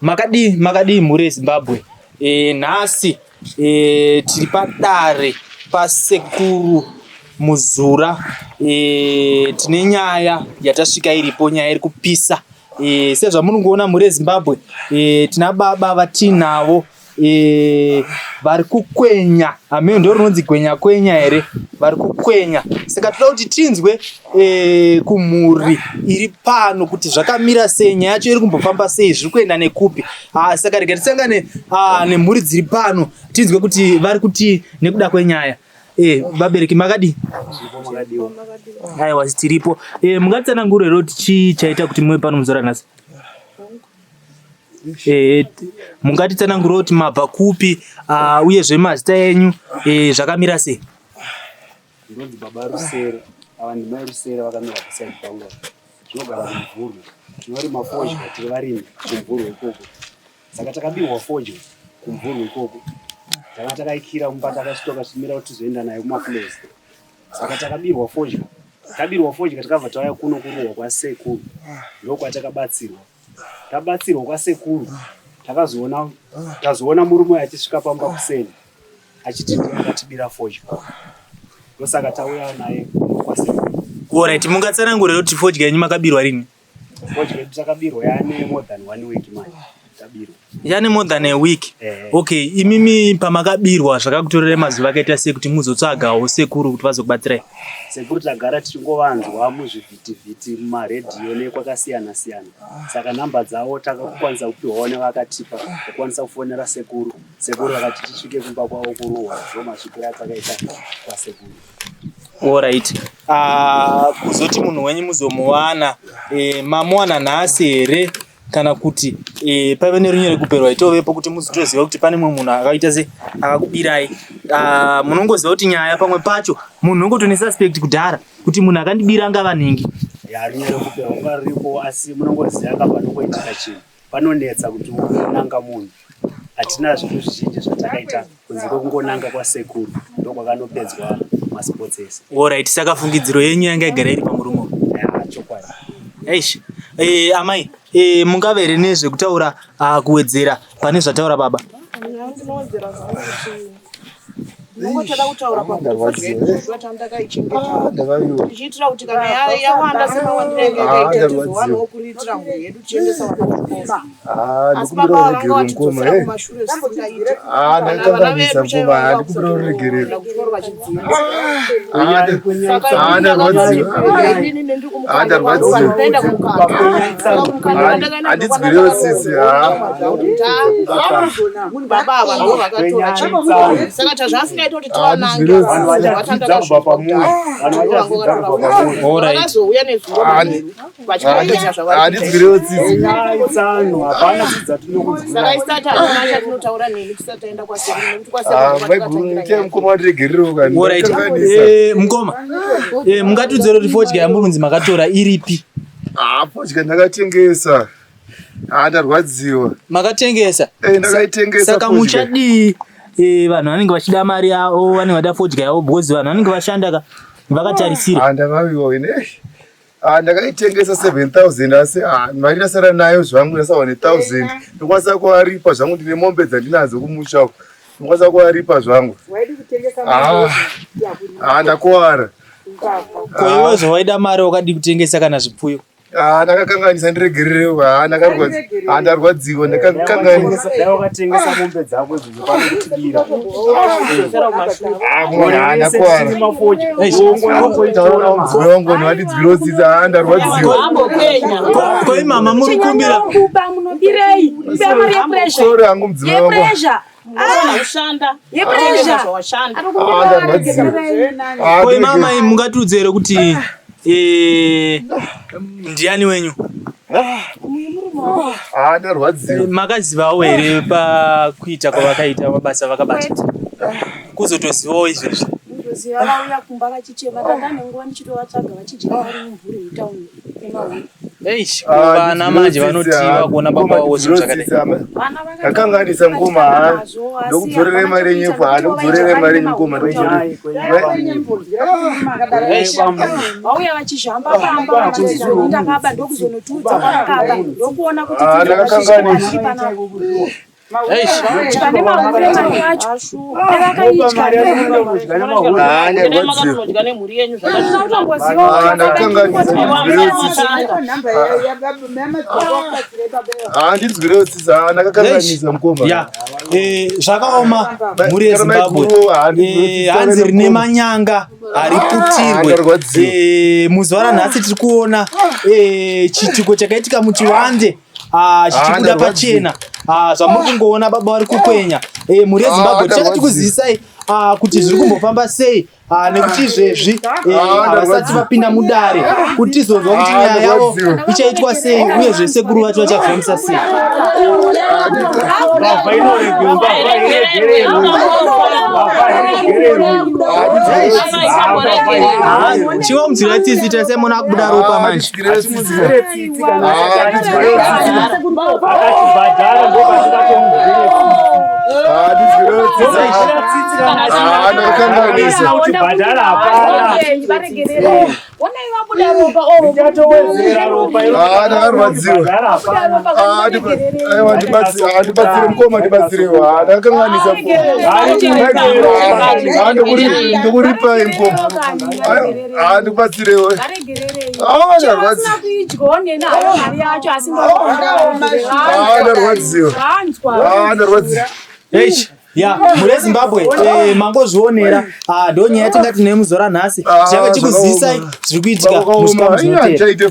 Makadii makadii mhuri yeZimbabwe e, nhasi e, tiri padare pasekuru Muzura e, tine nyaya yatasvika iripo nyaya iri kupisa e, sezvamuri kuona mhuri yeZimbabwe e, tina baba vatinavo e, vari kukwenya hameno ndo rinonzi gwenya kwenya here vari kukwenya saka toda kuti tinzwe e, kumhuri iri pano kuti zvakamira sei nyaya yacho iri kumbofamba sei zviri kuenda nekupi ah, saka rega tisangane ah, nemhuri dziri pano tinzwe kuti vari kuti nekuda kwenyaya e, vabereki makadii aiwa tiripo e, mungatsanangura here kuti chii chaita kuti muve pano muzora nhasi Eh, mungatitsanangura kuti mabva kupi ah, uyezve mazita enyu eh, zvakamira sei? Ndinonzi baba Rusere, ava ndimai Rusere vakamira pasaidi pangu apa. Tinogara kuMvurwi, tinorima fodya, tiri varimi kuMvurwi ikoko. Saka takabirwa fodya kuMvurwi ikoko. Tanga takaikira mumba takasitoka tichimira kuti tizoenda nayo kumakulozi. Saka takabirwa fodya, tabirwa fodya takabva tauya kuno kuruhwa kwasekuru, ndokwatakabatsirwa. Tabatsirwa kwasekuru takazoona tazoona murume achisvika pamba kuseni achiti ndiye akatibira fodya ndosaka tauya naye kwasekuru. Alright, mungatsanangura kuti fodya yenyu makabirwa rini? Fodya yedu takabirwa yane more than one week manje tabirwa. Yane more than a week. Eh. Okay, imimi pamakabirwa zvakakutorerai mazuva akaita sei kuti muzotsvagawo sekuru kuti vazokubatsirai? Sekuru tagara tichingovanzwa muzvivhitivhiti mumaredhiyo nekwakasiyana siyana saka nhamba dzavo takakwanisa kupihwawo nevakatipa kukwanisa kufonera sekuru sekuru vakati tisvike kumba kwavo kuruwa ndomasvikiro atakaita kwasekuru. Alright. Ah, kuzoti munhu wenyu muzomuwana eh, mamuwana nhasi here kana kuti e, paive nerunyerekupe rwaitovepo kuti muzotoziva kuti pane mumwe munhu akaita se akakubirai. Ah, munongoziva kuti nyaya pamwe pacho munhu unongotone suspect kudhara kuti munhu akandibira angava nhingi. Ya runyerekupe rwanga ruripo asi munongoziva ka panongoitika chinhu panonetsa kuti unanga munhu. Hatina zvinhu zvizhinji zvatakaita kunze kwekungonanga kwasekuru ndokwakanopedzwa masports ese. Alright, saka fungidziro yenyu yanga igara iri pamurume uyu. Ya chokwadi. Eish. Eh, amai, eh, mungave here nezvekutaura ah, kuwedzera pane zvataura baba? Ndinowedzera zvangu kuti ndinongotoda kutaura pakuti tandakaichengeta tichiitira kuti kana yawanda semawandiro yange yakaita tizowanawo kuriitira mhuri yedu tichiendesa vana kuchikoro. Asi baba vanga vatidzosera kumashure zvisingaite. Kana vana vedu chaivo vanga vakusaenda kuchikoro vachidzidza. Saka inini ndiri kumukanda kwangu ndaenda kumukanda. Saka kumukanda kwandakaenda Handidzwirewo tsitsi, haa. Baba ava ndivo vakatora chinhu. Saka tazvasingaita kuti tivanange Handidzwirewo tsitsi. Vachadzidza kubva pamuri. Vanhu vachadzidza kubva pamuri. Alright. Vakazouya nezuro manheru vachikuita zvavari kuita. Handidzwirewo tsitsi. Nyaya tsano hapana tsitsi dzatinokunzwira. Saka isu tati hatina chatinotaura nemi tisati taenda kwasekuru nekuti kwasekuru Ah, kwatakatangira maiguru itai nyaya. mukoma wandiregererewo kani. Alright. Ndakanganisa. Eh, mukoma. Eh, mungatiudzere kuti fodya yamuri kunzi makatora iripi? Ah, fodya ndakatengesa. Ah, ndarwadziwa. Makatengesa. Eh, ndakaitengesa Saka fodya. muchadii? Eh, vanhu vanenge vachida mari yavo, vanenge vada fodya yavo because vanhu vanenge vashanda ka vakatarisira. Ah, ndavaviwa ini. Eh. Ah, ndakaitengesa 7000 asi ah, mari ndasara nayo zvangu ndasara ne1000. Ndokwanisa kuaripa zvangu ndine mombe dzandinadzo kumusha uko. Ndokwanisa kuaripa zvangu. Ah, ah, ndakuwara. Ko iwe zvawaida mari wakadii kutengesa kana zvipfuyo? Ah, ndakakanganisa ndiregererewo. Ah, ndakarwadzi. Ah, ndarwadziwa ndakakanganisa. Dai wakatengesa mombe dzako idzodzo pane kutibira. Ah, mwana, ah, ndakuwara. Mafodya. Taura mudzimai wangu vanhu vandidzwirawo tsitsi. Ah, ndarwadziwa. Ko imama muri kumbira Kuba munobirei? Kuba mari yepressure. Sorry hangu mudzimai wangu. Yepressure. Ushanda. Yepressure. Zvawashanda. Ah, ndarwadziwa. Ah, Ko imama ndiregere. mungatiudze here kuti eh, ndiani wenyu? Ah, ndarwadziwa. Makazivawo here pakuita kwavakaita mabasa vakabata? Kuzotozivawo izvezvi. Ndoziva vauya kumba vachichema tanga nenguva ndichitovatsvaga vachidya vari mumvuri mutauni emahure. Eish, vana manje vanotiva kuona baba wavo zvinhu zvakadai. Ndakanganisa mukoma ha ndokudzorerai mari yenyu ha ndokudzorerai mari yenyu mukoma ndokudzorerai. Vauya vachizhamba pamba vachiti zvoni ndakaba ndokuzonotiudza kwavakaba ndokuona kuti ndakakanganisa. Pane mahure mari yacho avakaitya. Handinzwirewo tsitsi, ndakakanganisa mukoma. Ya, zvakaoma mhuri yeZimbabwe. Hanzi rine manyanga hariputirwe. Muzuva ranhasi tiri kuona chiitiko chakaitika muchivande chichibuda pachena. Zvamuri kungoona baba vari kukwenya. Mhuri yeZimbabwe tichanga tikuzivisai kuti zviri kumbofamba sei nekuti izvezvi havasati vapinda mudare kuti tizonzwa kuti nyaya yavo ichaitwa sei uyezve sekuru vacho vachafambisa sei. Chiwo mudzira tsitsi tese mona akubuda ropa manje. Ndakarwadziwa, ndibatsire mukoma, ndibatsirewo, ndakanganisa ndokuripai mukoma, ndibatsirewo. Ndarwadziwa, ndarwadziwa. Ya, mhuri yeZimbabwe, mangozvionera, ndo nyaya yatinga tine muzuva ranhasi. Tichange tichikuzivisai zviri kuitika musvika muzvinotera.